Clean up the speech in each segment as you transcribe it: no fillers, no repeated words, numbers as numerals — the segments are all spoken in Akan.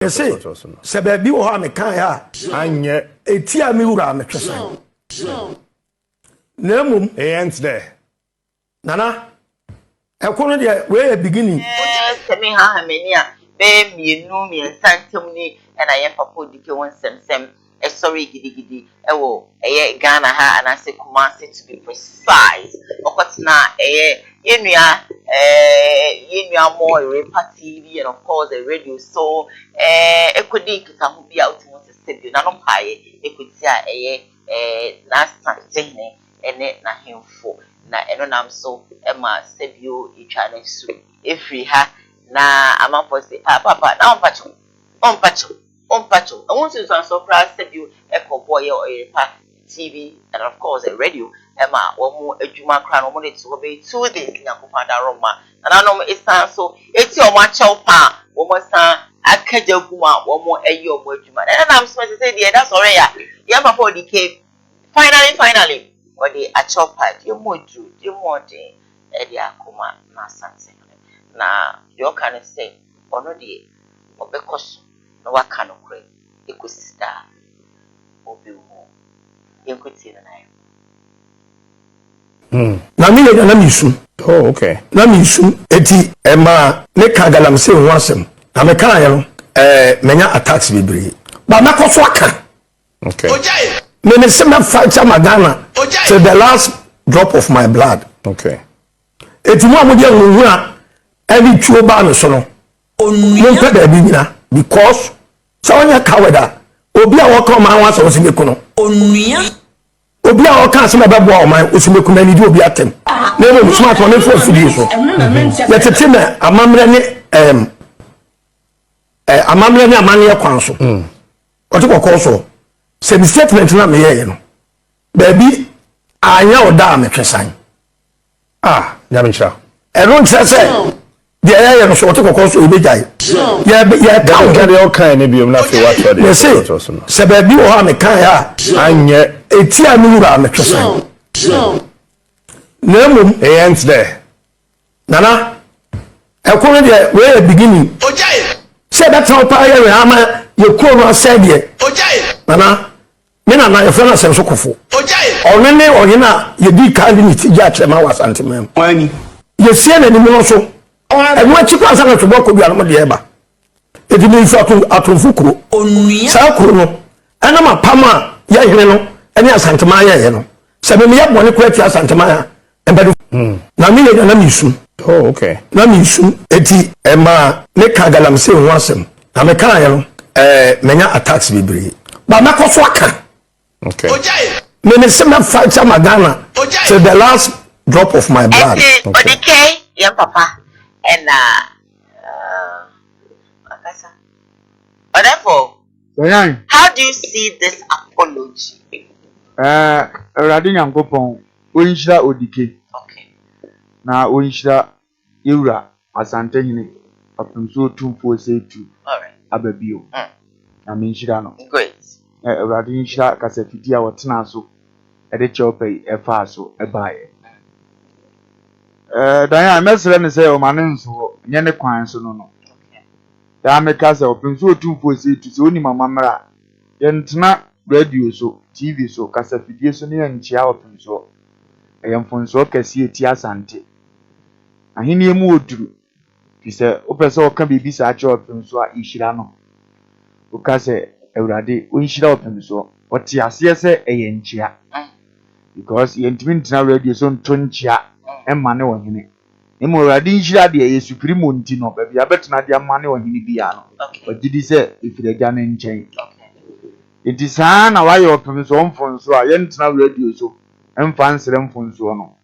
Mese, sɛ baabi wɔ hɔ a mekaeɛ a. Anyɛ. Ɛtia me wura a metwe san. Na mmom. Ɛyɛnt dɛ. Nana, ɛko no deɛ wei yɛ beginning. Sɛ me haha m'ani a, bɛyɛ mmienu mmiɛnsa ntam ni na yɛn papa Odike wo nsɛmsɛm sɔree gidigidi wɔ ɛyɛ Ghana ha anaasɛ Kumasi to be precise. Ɔkɔtenaa ɛyɛ yɛn nua ɛɛ yɛn nua Moore pa TV and of course the radio so ɛɛ ɛkɔdi nkitaho bi a wotumi hu sɛ sɛbio n'ano paeɛ ɛkɔtia ɛyɛ ɛɛ n'Asantehene ɛne n'ahemfo na ɛno nam so ma sɛbio yɛtwa no asu ɛfiri ha na amanfoɔ se ah papa na ɔmpa kyɛw ɔmpa kyɛw. Ɔmpakyɛw, ɛho nsunsuansoɔ koraa sɛ bio ɛkɔ bɔ yɛ ɔyerepa TV and of course radio ɛma wɔn adwuma koraa no wɔn de to hɔ bɛyɛ 2 days. Nyankopɔn adaroma nananom esan so eti wɔn akyɛw pa a wɔn asan aka gya gu mu a wɔn ɛyɛ wɔn adwuma na ɛnam so ɛsɛ sɛ deɛ ɛda sɔre ya yɛn papa Odike finally finally wɔde akyɛw pa deɛ mu oduru deɛ mu ɔden ɛde akoma n'Asante na deɛ ɔka no sɛ ɔno deɛ ɔbɛkɔ so na waka nokorɛ ɛkɔsi da a ɔbɛwu. Yɛnkɔtie no naɛ. Na meyɛ na mesu. Oh, okay. Na mesu eti ɛmaa meka galamsey ho asɛm na mekaeɛ no manya attacks bebree ba mɛkɔ so aka. Meme sɛ mɛfa kyɛ Ghana till the last drop of my blood. Eti mu a mode ahuhu a ɛne tuo baa me so no, mompɛ baabi nyina because sɛ wonyɛ coward a, obi a wɔka ɔman ho asɛm wosi meku no, obi a ɔka asɛm a ɛbɛboa ɔman wosi meku no, anidi obi atɛm na mmom smart ma memfa afidie so yɛtete na amammerɛ ne amammerɛ ne amanneɛ kwan so ɔte kɔkɔɔ so sɛ me statement no a meyɛeɛ no baabi anyɛ wo da a, metwe san. Ah, Nyame nhyira. Ɛno nkyerɛ sɛ deɛ yɛyɛ no so ɔte kɔkɔɔ so yɛbɛgyae yɛka wo. Ka deɛ ɔkae ne biom na afei woatoa deɛ mese ɛtoatoa so no. Sɛ baabi wɔ hɔ a mekaeɛ a anyɛ ɛtia me wura a, metwe san na mmom ɛyɛnt dɛ. Nana, ɛko no deɛ wei yɛ beginning sɛ ɛbɛtena wo paa yɛwɛ ama yɛkuro no asɛe deɛ. Nana, me nana yɛfrɛ no Asɛm so Kɔfo. Ɔno ne ɔhene a yɛdii kan de ne ti gye akyerɛma wɔ Asanteman mu. Yɛsie n'anim no so ɛno akyi kɔ ansa na Twobɔ Kodua no mo deɛ ɛba. Ɛti memfi atomfo kuro saa kuro no ɛnam apam a yɛhene no ne Asanteman yɛyɛ no sɛ memeyɛ bɔne kora tia Asanteman a mpɛde na meyɛ na mesu. Oh, okay. Na mesu eti ɛmaa meka galamsey ho asɛm na mekaeɛ no manya attacks bebree ba mɛkɔ so aka. Meme sɛ mɛfa kyɛ ma Ghana till the last drop of my blood. Ɛnti Odike yɛn papa ɛna akasa ɔdɛfo. Sɛyan. How do you see this apology? Awurade Nyankopɔn ɔnhyira Odike na ɔnhyira yɛwura Asantehene Ɔpemso Otumfoɔ Osei aba bio. Na menhyira no. Na Awurade nhyira kasafidie a wɔtena so ɛde kyɛw pɛ yi ɛfaa so ɛbaeɛ. Dan a mɛsrɛ no sɛ ɔma ne nso hɔ nyɛ ne kwan so no. Daa meka sɛ Ɔpemso Otumfoɔ Osei Tutu sɛ onim amammerɛ a yɛntena radio so, TV so, kasafidie so ne yɛnkyea ɔpemsoɔ. Ɛyɛ mfonsoɔ kɛseɛ ɛtia Asante. Ahenni mu wɔ duru. Fi sɛ wopɛ sɛ ɔka biribi saa kyerɛ ɔpemsoɔ a, yɛhyira no. Woka sɛ Awurade ɔnhyira ɔpemsoɔ. Ɔte aseɛ sɛ ɛyɛ nkyea. Because yɛntumi ntena radio so nto nkyea ɛmma ne ɔhene. Mmom Awurade nhyira deɛ ɛyɛ supreme nti no, baabi a bɛtena de ama ne ɔhene biara no, ɔgye di sɛ ɛfiri agya no nkyɛn. Nti saa na wayɛ ɔpemsoɔ mfonsoɔ a yɛntena radio so mfa nsrɛ mfonsoɔ no.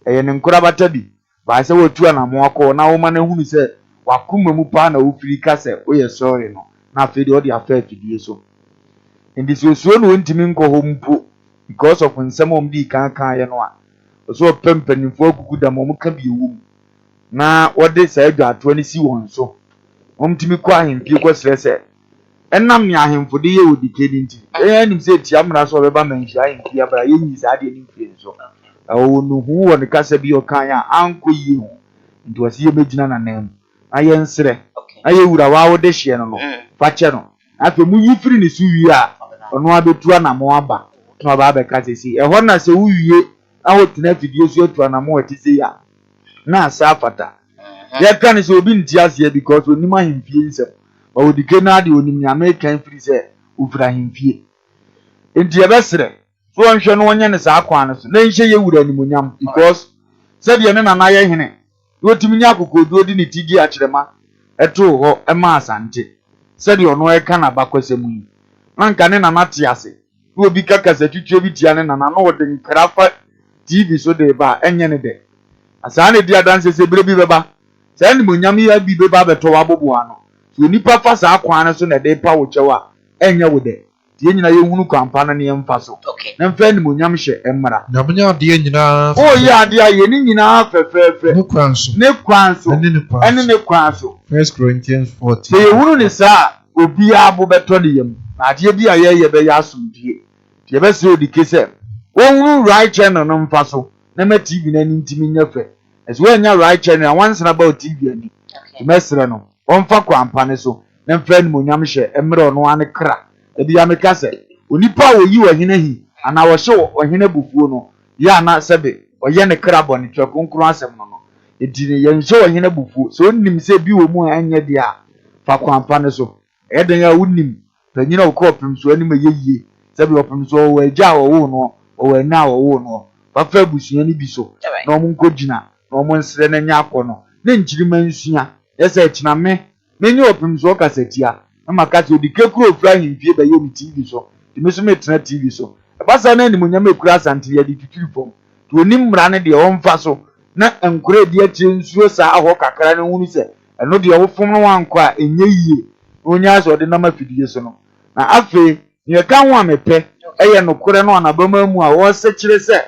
Ɛyɛ ne nkorabata bi. Baa sɛ watu anammɔn akɔ na woma no ahunu sɛ wakoma mu paa na wofiri ka sɛ woyɛ sɔre no, na afei deɛ ɔde afa afidie so. Nti sɛ osuro na ɔntumi nkɔ hɔ mpo because of nsɛm a wɔde kan kaeɛ no a, ɔsɛ ɔpɛ mpanimfoɔ agugu dam a wɔka bi ɛwɔ mu na wɔde saa adwatoɔ no si wɔn so. Wɔntumi kɔ ahemfie kɔsrɛ sɛ ɛnam nea ahemfo de yɛ Odike no nti, yɛn anim sɛ etia mmara sɛ ɔbɛba manhyia ahemfie abere a yɛnyi saa adeɛ no mfiri ne so. Ɔwɔ nuhu wɔ ne kasa bi a ɔkaeɛ a ankɔ yie ho. Nti wɔsi yɛmɛgyina n'anan mu na yɛnsrɛ. Na yɛ wura waa wo dehyeɛ no no, fa kyɛ no. Na afei mo yi firi ne so wie a, ɔno ara bɛtu anamɔn aba na waba abɛka sɛ sei. Ɛhɔ na sɛ wo wie na wo tena afidie so atu anamɔn a ɛte sei a, na asa afata. Yɛka no sɛ obi nte aseɛ because ɔnnim ahemfie nsɛm. But Odike no ara deɛ ɔnim nea meka yi firi sɛ ɔfiri ahemfie. Enti yɛbɛsrɛ sɛ ɔnhwɛ na ɔnyɛ no saa kwan no so na ɛnhyɛ yɛ wura animuonyam because sɛdeɛ ne nana yɛ hene na ɔtumi nya akokoɔduro de ne ti gye akyerɛma too hɔ maa Asante sɛdeɛ ɔno reka n'abakɔsɛm yi na anka ne nana te ase na obi ka kasatwitwie bi tia ne nana na ɔde nkra fa TV so de reba a ɛnyɛ ne dɛ. Na saa na ɛdi adanseɛ sɛ berɛ bi bɛba saa animuonyam yi bi bɛba abɛtɔ w'aboboano. Sɛ onipa fa saa kwan no so na ɛde repa wo kyɛw a ɛnyɛ wo dɛ. Nti yɛn nyinaa yɛnhunu kwan pa no na yɛmfa so, na mfa animuonyam hyɛ mmra. Na monyɛ adeɛ nyinaa fɛfɛɛfɛ. Woyɛ adeɛ a, yɛ ne nyinaa fɛfɛɛfɛ. Ne kwan so. Ne kwan so. Ɛne ne kwan so. Ɛne ne kwan so. First Corinthians 14. Sɛ yɛhunu no saa a, obiara bo bɛtɔ ne yam, na adeɛ bi a yɛreyɛ bɛyɛ asomdwoeɛ. Nti yɛbɛsrɛ Odike sɛ ɔnhunu right channel no mfa so na ma TV no ani ntumi nyɛ fɛ. Na sɛ wannya right channel a, wansane aba wo TV ani. Nti mɛsrɛ no, ɔmfa kwan pa no so na mfa animuonyam hyɛ mmrɛ ɔno ara ne kra. Da biara meka sɛ, onipa a ɔyi ɔhene ahi anaa ɔhyɛ ɔhene abufuo no, yɛ a na sɛbe ɔyɛ ne kra bɔne, Twerɛ Kronkron asɛm no no. Enti no, yɛnhyɛ ɔhene abufuo. Sɛ ɔnim sɛ bi wɔ mu a ɛnyɛ deɛ a, fa kwan pa no so. Ɛyɛ dɛn a wonim panyin a ɔkɔ ɔpemsoɔ anim a ɛyɛ yie? Sɛbe ɔpemsoɔ ɔwɔ agya a ɔwoo noɔ, ɔwɔ ɛna a ɔwoo noɔ. Fa fa abusua no bi so na wɔn nkɔgyina na wɔn nsrɛ na nya akɔnnɔ na nkyirimma nsua. Yɛ sɛ kyena me Menye ɔpemsoɔ kasatia na maka sɛ ɔdi kuro ɔfiri ahemfie bɛyɛ ne TV so nti me nso metena TV so. Ɛba saa na animuonyam a ɛkura Asante yɛde twitwiri fam. Nti ɔnim mmara no deɛ ɔmfa so na nkora a ɛdi akyire nsuro saa hɔ kakra no nhunu sɛ ɛno deɛ wofom no wankɔ a ɛnyɛ yie na ɔnyaa sɛ ɔde nam afidie so no. Na afei nea ɛka ho a mepɛ yɛ nokorɛ no anabama mu a wɔresekyere sɛ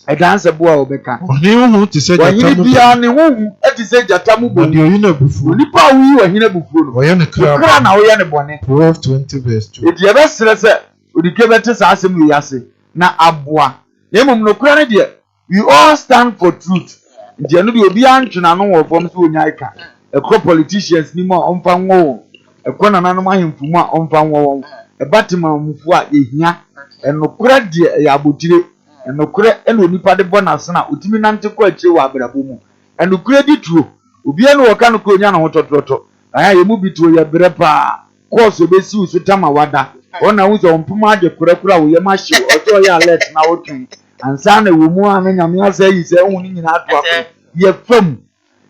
Ɛdanse bo a wɔbɛka. Ɔhene ho hu te sɛ gyata Ɔhene mu biara bowu. ne ho hu te sɛ gyata mu Na bowu. deɛ ɔyi no abufuo. Onipa a woyi ɔhene abufuo no. Ɔyɛ ne kra Wo kra bɔne. na woyɛ no bɔne. Proverbs 20 verse 2. Enti yɛbɛsrɛ sɛ Odike bɛte saa asɛm wei ase na aboa. Na mmom nokorɛ no deɛ, we all stand for truth. Nti ɛno deɛ obiara ntwe n'ano wɔ fam sɛ ɔnyae ka. Ɛkɔ politicians no mu a ɔmfa nwɔ wɔn, ɛkɔ nananom ahemfo mu a ɔmfa nwɔ wɔn, ɛba temammufoɔ a, yɛhia. Ɛnokorɛ deɛ ɛyɛ abotire. Nokorɛ na onipa de bɔ n'asene a ɔtumi nante kɔ akyire wɔ abrabɔ mu. Nokorɛ di tuo. Obiara ni ɔka nokorɛ ɔnya ne ho tɔtorɔtɔ. Na yɛn a yɛn mu bi tuo yɛ brɛ paa. Course ɔbɛsi wo so tam a wada. Hɔ na wohu sɛ ɔmpem ade korɛ koraa wo yam ahye wo. Ɔsɛ ɔyɛ alert na wotwɛn ansa na ɛwɔ mu a na Nyame asa ayi saa hu no nyinaa ato akɔ. Yɛ fam.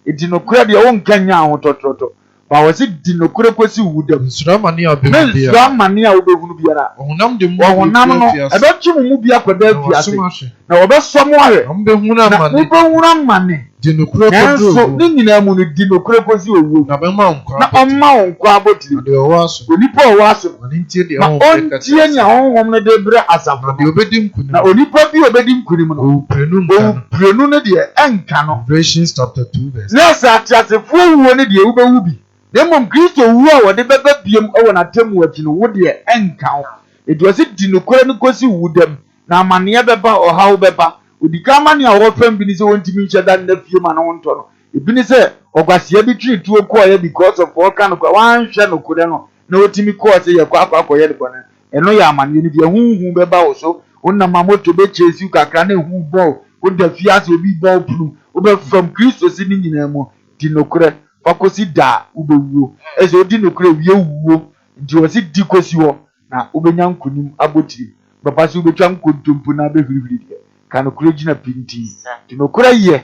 Enti nokorɛ deɛ wonka nnya ahotɔtorɔtɔ. Ba hɔ se di nokorɛ kɔsi wo wuda mu. Nsuro amane a Ne wobɛhu nsuro biara. amane a wobɛhunu biara. Ɔhonam de mo mu Wɔ honam bi no, bɛkɔ afiase. ɛbɛtwe mo mu bi akɔda Na afiase, wɔasɔ mo ahwɛ. na wɔbɛsɔ mo ahwɛ, Na mobɛhunu na amane. mobɛhunu amane. Di nokorɛ kɔduru Nanso owuo. ne nyinaa mu no, di nokorɛ kɔsi owuo. Na mɛma wo nkwa Na abotire. ɔmma wo nkwa abotire. Na deɛ ɔwɔ aso no. Onipa a ɔwɔ aso no. Ma no ntie deɛ Ma Honhom no reka kyerɛ ɔntie nea asafo no. Honhom no de rebrɛ asafo Na no. deɛ ɔbɛdi nkonim Na no. onipa bi a ɔbɛdi nkonim no. Owuprenu nka no. Owuprenu no deɛ, ɛnka no. Revelations chapter 2 verse. Na sɛ ateasefoɔ wuo no deɛ, wobɛwu bi, na mmom Kristo wuo a wɔde bɛba bio wɔ n'atemmuo akyi no, wo deɛ, ɛnka wo. Enti ɔse, di nokorɛ no kɔsi wo wudam, na amaneɛ bɛba, ɔhaw bɛba. Ɔdikan amaneɛ a ɔwɔ fam bi ne sɛ ɔntumi nhyɛ da nna fie ma ne ho ntɔ no. Ebi ne sɛ, ɔkwasea bi twee tuo kɔeɛ because of ɔreka nokorɛ, wanhwɛ nokorɛ no na ɔtumi kɔɔ sɛ yɛkɔ akɔ akɔyɛ no bɔne. Ɛno yɛ amaneɛ no bi. Ɛho hu bɛba wo so. Wonam a moto bɛkyɛsi wo kakra na ehu bɔ wo. Woda fie ase obi rebɔ wo pono. Wobɛfam Kristo se ne nyinaa mu. Di nokorɛ fa kɔsi da a wobɛwuo. Ɛsɛ wodi nokorɛ wie wuo. Nti ɔse di kɔsi hɔ na wobɛnya nkonim abotire. Papa se wobɛtwa nkontompo na abɛhurihuri deɛ, ka nokorɛ gyina pintinn. Di nokorɛ yɛ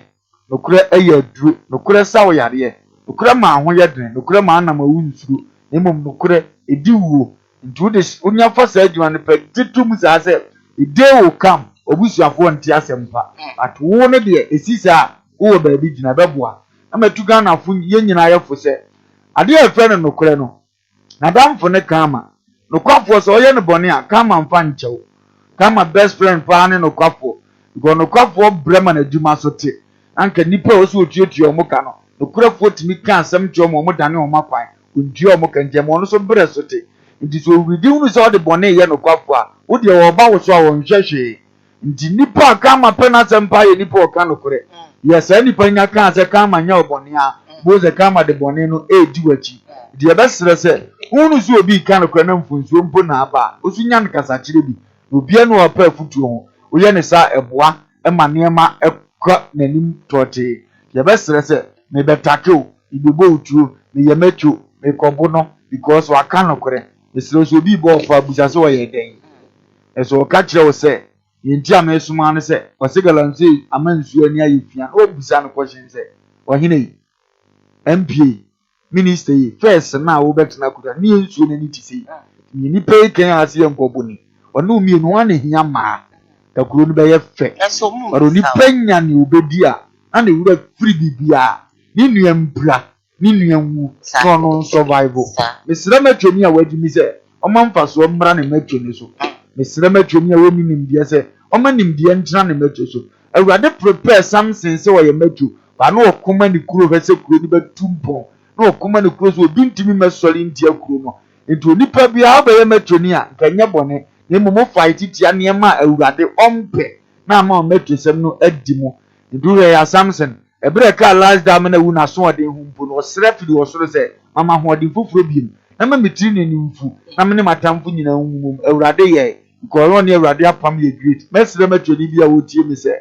Nokorɛ yɛ aduro, nokorɛ sa wo yareɛ, nokorɛ ma ho yɛ dene, nokorɛ ma anam a wonsuro, na mmom nokorɛ, ɛdi wuo. Nti wode wonya fa saa adwuma no pɛ, gye to mu saa sɛ, a day will come, w'abusuafoɔ nte asɛm pa, but wo no deɛ, ɛsi saa a, wowɔ baabi gyina, ɛbɛboa. Na matu Ghanafo, yɛn nyinaa yɛ fo sɛ, adeɛ a yɛfrɛ no nokorɛ no, N'adamfo ne Karma. Nokwafoɔ sɛ ɔyɛ no bɔne a, Karma mfa nkyɛ wo. Karma best friend paa ne nokwafoɔ. Because nokwafoɔ brɛ ma n'adwuma so te. Anka nnipa a ɔsɛ ɔtuatua wɔn ka no, nokorɛfoɔ tumi ka asɛm kyerɛ wɔn ma wɔdane wɔn akwan. Ɔntua wɔn ka nti ɛma ɔno nso brɛ so te. Nti sɛ ɔwuridi hunu sɛ ɔde bɔne reyɛ nokwafoɔ a, wo deɛ ɔreba wo so a ɔnhwɛ hwee. Nti nipa a karma pɛ n'asɛm paa yɛ nipa a ɔka nokorɛ. Yɛ saa nipa nya kaa sɛ karma nyɛ wo bɔne a, bohu sɛ karma de bɔne no redi w'akyi. Nti yɛbɛsrɛ sɛ, wohunu sɛ obi reka nokorɛ na mfomsoɔ mpo na aba a, wo nso nya no kasakyerɛ bi. Na obiara nni hɔ a ɔpɛ afotuo ho. Woyɛ no saa a, ɛboa ma nneɛma kɔ n'anim tɔɔtee. Nti yɛbɛsrɛ sɛ, mebɛtake wo, mebɛbɔ wo tuo, meyɛ macho, mekɔbo no because waka nokorɛ. Mesrɛ wo sɛ obi rebɔ wo fa a, bisa sɛ ɔyɛ dɛn? Na sɛ ɔka kyerɛ wo sɛ, Nea enti a meresoma ara ne sɛ, ɔse galamsey ama nsuo ani ayɛ fi a, na wabisa no question sɛ, Ɔhene yi, MP yi, Minister yi, first no a wobɛtena akonnwa no, ne yɛn nsuo no ani te sei. Nea nnipa yi kan a ase yɛ nkɔbɔ ni. Ɔne wo mmienu, hwan na ehia mmaa? Ka kuro no bɛyɛ fɛ. But onipa nya nea obedi a, na ne werɛ firi biribiara. Ne nua mpira, ne nua nwu na ɔno nsɔvaivo. Mesrɛ matwani a wagye mi sɛ ɔma mfasoɔ mmra ne matwani so. Mesrɛ matwani a ɔnni nimdeɛ sɛ ɔma nimdeɛ ntena ne matwa so. Awurade prepare Samson sɛ ɔyɛ matwo, but na ɔko ma ne kuro hwɛ sɛ kuro no bɛtu mpɔn. Na ɔko ma ne kuro sɛ obi ntumi mmɛsɔre ntia kuro no. Nti onipa biara wobɛyɛ matwani a, nka ɛnyɛ bɔne, na mmom wo fight tia nneɛma a Awurade ɔmpɛ na ama wo matwosɛm no adi mu. Nti wohwɛ yɛ a Samson, Ɛberɛ a ɛkaa last da ama no awu n'asoɔden ho mpo no, ɔsrɛ firii ɔsoro sɛ, Ma me ahoɔden foforɔ bio, na ma me tirinwi no mfu, na me ne m'atamfo nyinaa nwu mmom. Awurade yɛe, because ɔne Awurade apam yɛ great. Mɛsrɛ matuani bi a ɔretie me sɛ,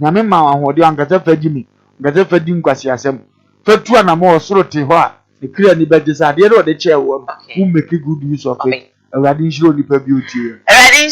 Nyame ma wo ahoɔden, ɔankasa fa gyi me, ɔankasa fa di nkwaseasɛm, fa tu anamɔn, ɔsoro te hɔ a, ne kra ani bɛgye sɛ adeɛ no a ɔde kyɛɛ woɔ no, wo make good use of it. Awurade nhyira onipa bi a ɔtie yɛn. Awurade.